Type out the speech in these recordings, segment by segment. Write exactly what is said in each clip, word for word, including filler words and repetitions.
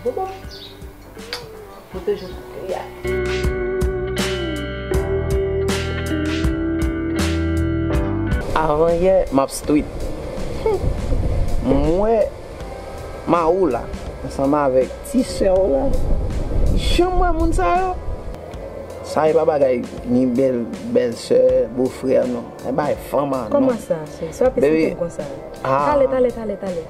Ou bon? Ou toujou koute a. Avan yè, m ap street. M wè Maoula ansanm avèk ti sè w la. Janm wè moun sa yo? Sa e pa bagay ni bèl, bèl sè, bofrè, non. E bagay fanm a, non. Kòman sa, cheri? Sa w ap esplike m konsa? Ah. Tale, tale, tale, tale.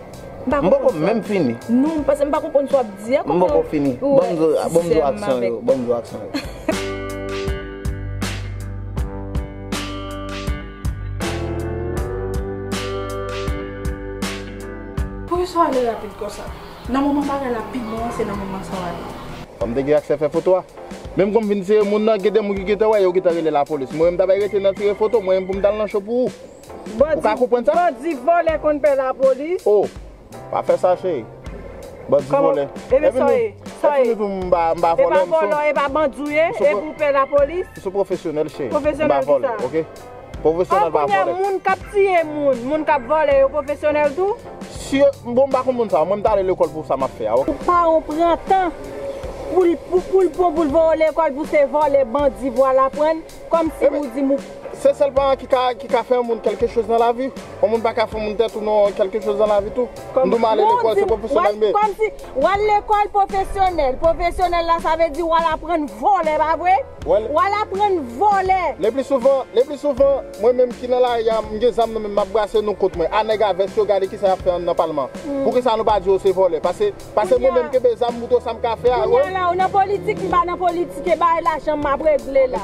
M pa konprann sa w ap di. M poko menm fini. Non, paske m pa konprann sa w ap di a. M poko fini. Ban m di w, ban m di w aksyon yo. Ban m di w aksyon yo. Poukisa w ale rapid konsa? Nan moman bagay la pi bon an, se nan moman sa w ale. Kòm te gen aksè fè foto a. Menm kòm vin sere moun nan, gen de moun ki gentan wè, yo gentan rele lapolis. Mwen menm ta bay rete nan tire foto, mwen menm pou m t al nan cho pou ou. Ou ka konprann sa? Bandi vòlè konn pè lapolis. Oh, pa fè sa, cheri. Bandi vòlè. Ebyen, sa ye, sa ye. Epi nou, m pa, m pa vòlè, m se yon, e pa bandi w ye, epi w pè lapolis. M se pwofesyonèl, cheri. M pa vòlè, ok? Pwofesyonèl pa vòlè. An, kounye a, moun k ap tiye moun, moun k ap vòlè, yo pwofesyonèl tou? Si yo, bon, m pa konn moun sa yo, mwen m t ale lekòl pou sa m ap fè a, ok? Pou paran w pran tan pou l, pou, pou l pran, pou l voye w lekòl, pou se vòlè, bandi, vwala pran, kòmsi ou di m ou. Se sèl paran ki ka, ki ka fè yon moun kèlke choz nan lavi. Yon moun pa ka fè yon moun tèt ou non, kèlke choz nan lavi tou. M di w m ale lekòl, se pwofesyonèl m ye. Kòmsi w al lekòl pwofesyonèl. Pwofesyonèl la, sa vle di w al aprann vòlè, pa vre? Wè l. W al aprann vòlè. Le pli souvan, le pli souvan, mwen menm ki nan lari a, m gen zam nan men m, m ap brase nou kont mwen. A nèg a vès yo, gade kisa y ap fè anndan palman. Poukisa nou pa di yo se vòlè? Pase, pase mwen menm kenbe zam, montre w sa m ka fè a, wi. Kounye a la, ou nan politik, m pa nan politik, e bagay lajan m ap regle la.